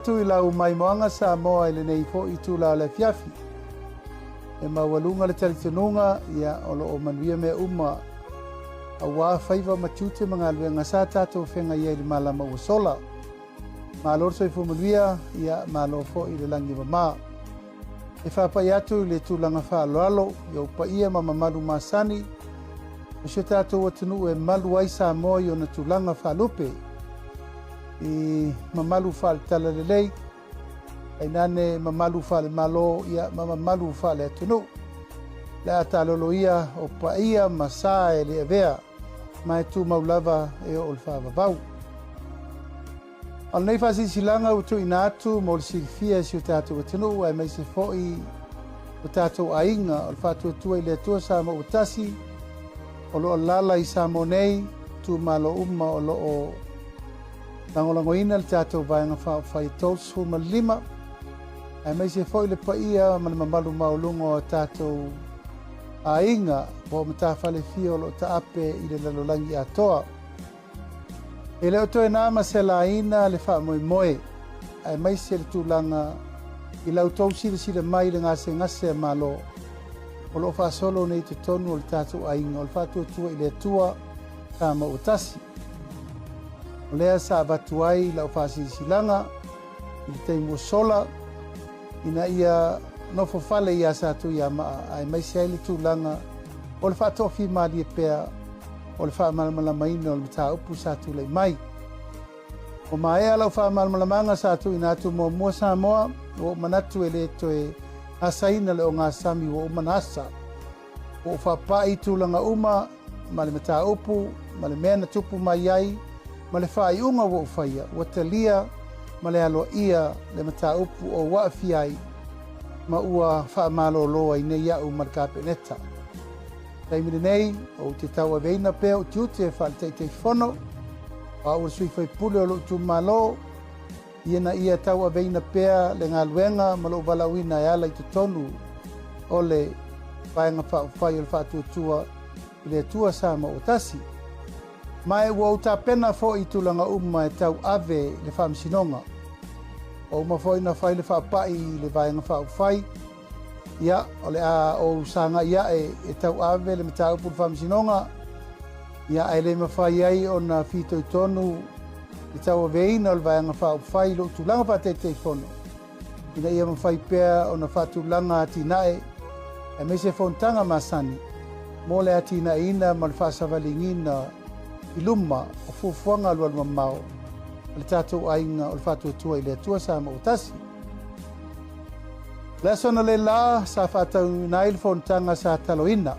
Atu i lau maimoaga Samoa i lenei foi itula o le afiafi. E maualuga le talitonuga, ia, o lo o manuia mea uma aua faiva ma tiute ma galuega sa tatou feagai ai i le malama ua sola. Malo le soifua manuia, ia, malo foi le lagi e mama. E faapai atu i le tulaga faaaloalo i ou paia ma mamalu masani o si o tatou atunuu e malu ai Samoa i ona tulaga faalupe, i mamalu faale-talalelei, tainane mamalu faale-Malo, ia, ma mamalu faale-atunuu. Le a taalolo ia o paia ma sa e le avea ma e tumau lava e oo i le faavavau. O lenei faasilasilaga ua tuuina atu mo le silafia e si o tatou atunuu aemaise foi o tatou aiga o le Faatuatua i le Atua Samoa ua tasi o lo o alaala i Samoa nei, itumalo uma o lo o lagolagoina le tatou Vaega Faaupufai e 35, aemaise foi le paia ma le mamalu maualuga o tatou aiga po o matafale fia o lo o taape i le lalolagi atoa. E le o toe na ma se laina le faamoemoe, aemaise le tulaga i la outou silasila mai i le gasegase a Malo o lo o faasolo nei i totonu o le tatou aiga o le Faatuatua i le Atua Samoa ua tasi. O lea sa avatu ai lau faasilasilaga i le taimi ua sola ina ia nofo fale ia Satuiamaa aemaise ai le tulaga o le faatoafimalie pea o le faamalamalamaina o le mataupu sa tulai mai. Ua maea lau faamalamalamaga sa tuuina atu muamua Samoa, ua ou manatu e le toe asaina le ogasami ua uma ona asa. Ua ou faapai i tulaga uma ma le mataupu ma le mea na tupu mai ai ma le faaiuga ua ou faia, ua talia ma le aloaia le mataupu o ou aafia ai ma ua faamalolo ai nei au ma le Kapeneta. Taimi lenei, ou te tauaveina pea ou tiute faale-Taitaifono, o au o le sui faipule o lou itumalo, ina ia tauaveina pea le galuega ma lou valaauina e ala i totonu o le Vaega Faaupufai o le Faatuatua i le Atua Samoa ua Tasi. Ma e ua ou tapena foi i tulaga uma e tauave le Faamasinoga. Ua uma foi ona fai le faapai i le Vaega Faaupufai, Ia, o le a ou sagai ae e tauave le mataupu i le Faamasinoga, ia, ae le mafai ai ona fitoitonu le tauaveina o le Vaega Faaupufai i lou tulaga faataitaifono, ina ia mafai pea ona faatulaga atinae aemaise fonotaga masani mo le atinaeina ma le faasavaligiina i luma o fuafuaga alualumamao a le tatou aiga o le Faatuatua i le Atua Samoa ua Tasi. O le aso analeila sa faataunuuina ai le fonotaga sa taloina.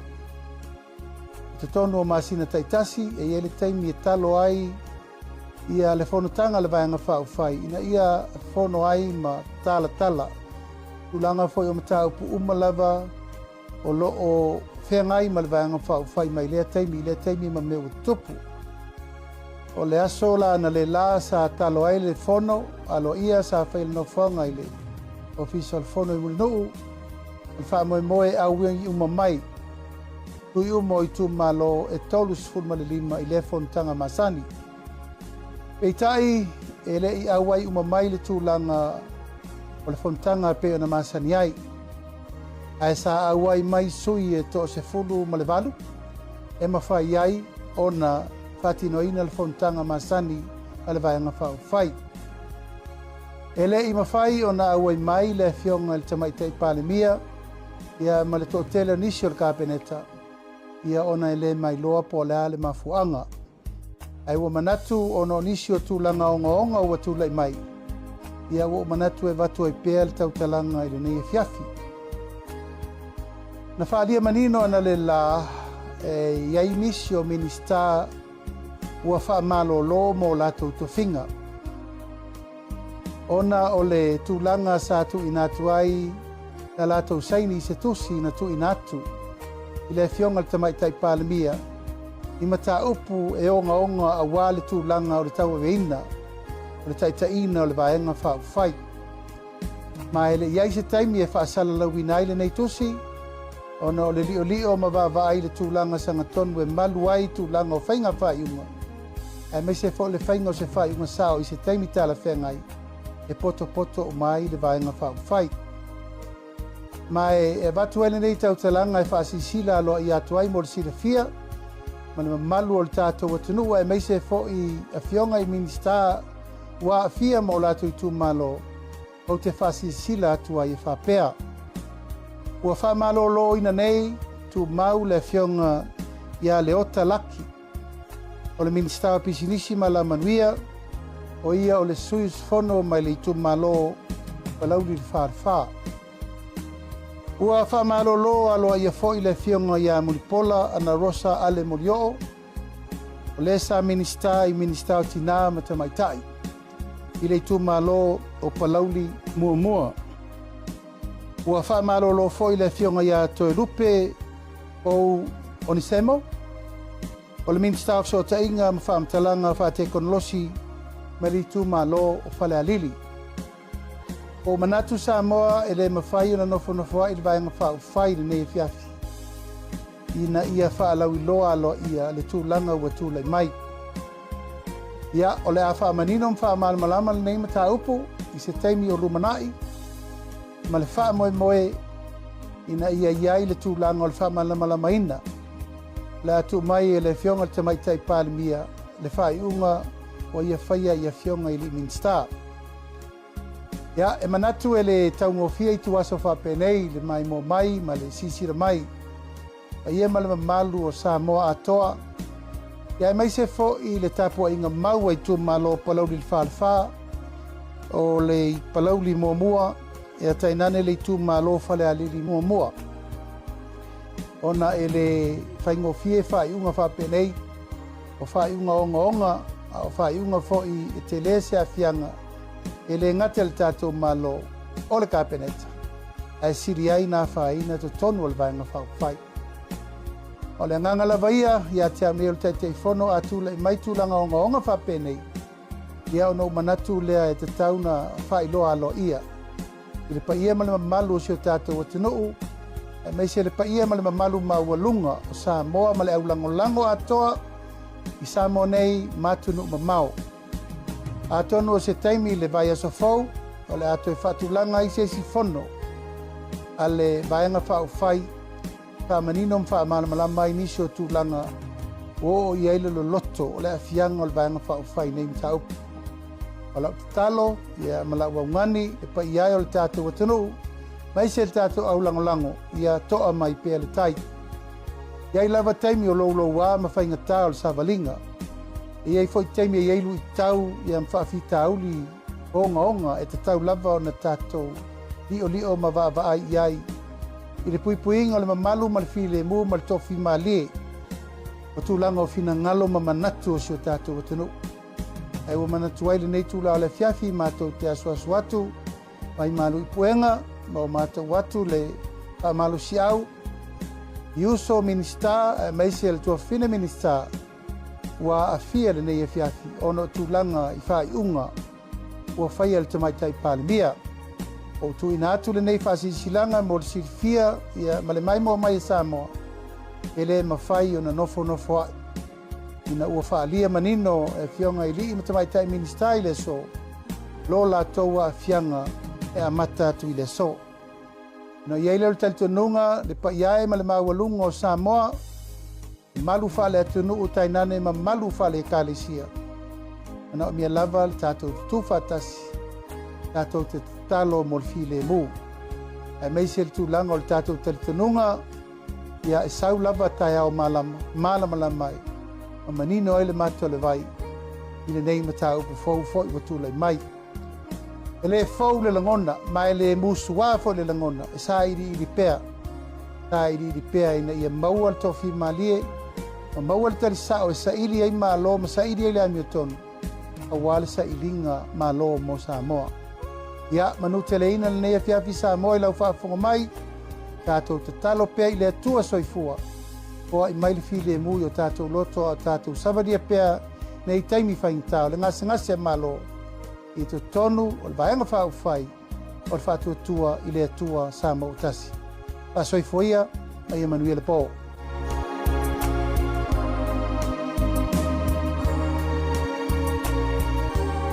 I totonu o masina taitasi e i ai le taimi e talo ai ia le fonotaga a le Vaega Faaupufai ina ia fono ai ma talatala tulaga foi o mataupu uma lava o lo o feagai ma le Vaega Faaupufai mai lea taimi i lea taimi ma mea ua tutupu. O le aso la analeila sa talo ai le fono aloaia sa fai le nofoaga i le Ofisa o le Fono i Mulinuu, o le faamoemoe e auiagi uma mai sui uma o itumalo e 35 i lea fonotaga masani. Peitai, e le i auai uma mai le tulaga o le fonotaga e pei ona masani ai, ae sa auai mai sui e 18 e mafai ai ona faatinoina le fonotaga masani a le Vaega Faaupufai. E le i mafai ona auai mai le Afioga i le Tamaitai Palemia ia ma le toatele o nisi o le Kapeneta ia ona e le mailoa po o le a le mafuaaga. Ae ua manatu ona o nisi o tulaga ogaoga ua tulai mai, ia ua ou manatu e avatu ai pea le tautalaga i lenei afiafi. Na faaalia manino analeila e i ai nisi o Minisita ua faamalolo mo latou tofiga ona o le tulaga sa tuuina atu ai la latou saini i se tusi na tuuina atu i le Afioga i le Tamaitai Palemia i mataupu e ogaoga aua le tulaga o le tauaveina o le taitaiina o le Vaega Faaupufai. Ma e le i ai se taimi e faasalalauina ai lenei tusi ona o le liolio ma vaavaai i le tulaga sagatonu e malu ai tulaga o faiga faaiuga aemaise foi le faiga o se faaiuga sao i se taimi talafeagai. E potopoto uma ai le Vaega Faaupufai. Ma e avatu ai lenei tautalaga e faasilasila aloaia atu ai mo le silafia ma le mamalu o le tatou atunuu aemaise foi afioga i Minisita ua aafia ma o latou itumalo, ou te faasilasila atu ai e faapea, Ua faamaloloina nei tumau le Afioga ia Leota Laki, o le Minisita o Pisinisi ma Alamanuia, o ia o le sui usufono mai le itumalo Palauli le Falefa. Ua faamalolo aloaia foi le Afioga ia Mulipola Anarosa Ale Molioo, o le sa Minisita i Minisita o Tinā ma Tamaitai i le itumalo o Palauli Muamua. Ua faamalolo foi le Afioga ia Toelupe Pou Onesemo, o le Minisita o Fesootaiga ma Faamatalaga Faatekonolosi mai le itumalo o Falealili. Ua ou manatu Samoa e le mafai ona nofonofoa'i le Vaega Faaupufai i lenei afiafi ina ia faalauiloa aloaia le tulaga ua tulai mai. Ia, o le a faamanino ma faamalamalama lenei mataupu i se taimi o lumanai ma le faamoemoe ina ia i ai le tulaga o le faamalamalamaina. O le a tuu mai e le Afioga i le Tamaitai Palemia le faaiuga ua ia faia i Afioga i alii Minisita. Ia, e manatu e le taugofie ituaso faapenei le maimoa mai ma le silasila mai paia ma le mamalu o Samoa atoa, ia aemaise foi le tapuaiga mau a itumalo o Palauli le Falefa, o le Palauli muamua, ia tainane le itumalo Falealili muamua. Ona e le faigofie faaiuga faapenei, o faaiuga ogaoga, a o faaiuga foi e tele se aafiaga e le gata i le tatou Malo o le Kapeneta, ae sili ai na afaina totonu o le Vaega Faaupufai. O le agaga lava ia ia te au nei o le Taitaifono a tulai mai tulaga ogaoga faapenei, ia ona ou manatu lea e tatau na faailoa aloaia i le paia ma le mamalu o si o tatou atunuu, aemaise le paia ma le mamalu maualuga o Samoa ma le aulagolago atoa i Samoa nei ma atunuu mamao. Atonu o se taimi i le vaiaso fou, o le a toe faatulaga ai se isi fono a le Vaega Faaupufai faamanino ma faamalamalama ai nisi o tulaga ua oo i ai le loloto o le aafiaga o le Vaega Faaupufai i nei mataupu. O lau tatalo ia, ma lau augani le paia ai o le tatou atunuu, aemaise le tatou aulagolago, ia toa mai pea le tai. E i ai lava taimi o loulouā ma faigatā o le savaliga. E i ai foi taimi e i ai luitau ia ma faafitauli ogaoga e tatau lava ona tatou li'oli'o ma vaavaai i ai i le puipuiga o le mamalu ma le filemu ma le tofimalie o tulaga o finagalo ma manatu o si o tatou atunuu. Ae ua manatu ai lenei itula o le afiafi matou te asuasu atu mai malu i puega ma o matou atu le faamalosiau i uso Minisita aemaise le tuafafine Minisita ua aafia lenei afiafi ona o tulaga i faaiuga ua faia e le Tamaitai Palemia. Ua ou tuuina atu lenei faasilasilaga mo le silafia ia, ma le maimoa mai e Samoa, e le mafai ona nofonofoa'i ina ua faaalia manino e Afioga i Alii ma Tamaitai Minisita i le aso lo latou aafiaga e amata atu i le aso. Ona i ai lea o le talitonuga, le paia e ma le maualuga o Samoa, mamalu faale-atunuu tainane mamalu faale-ekalesia. Manaomia lava le tatou tutū faatasi, tatou te tatalo mo le filemu. Aemaise le tulaga o le tatou talitonuga, ia e sau lava taeao malama, malamalama ai, ma manino ai le mata o le vai i lenei mataupu fou foi ua tulai mai. E le fou le lagona, ma e le musuā foi le lagona, e sailiili pea, sailiili pea ina ia maua le tofimalie ma maua le tali sao e saili ai Malo ma saili ai le amiotonu, aua le sailiga Malo mo Samoa. Ia, manuteleina lenei afiafi Samoa i lau faafofoga mai, tatou tatalo pea i le Atua soifua, foai mai le filemu i o tatou loto a o tatou savalia pea nei taimi faigata o le gasegase a Malo i totonu o le Vaega Faaupufai o le Faatuatua i le Atua Samoa ua Tasi. Faasoifua ia, ma ia manuia le po.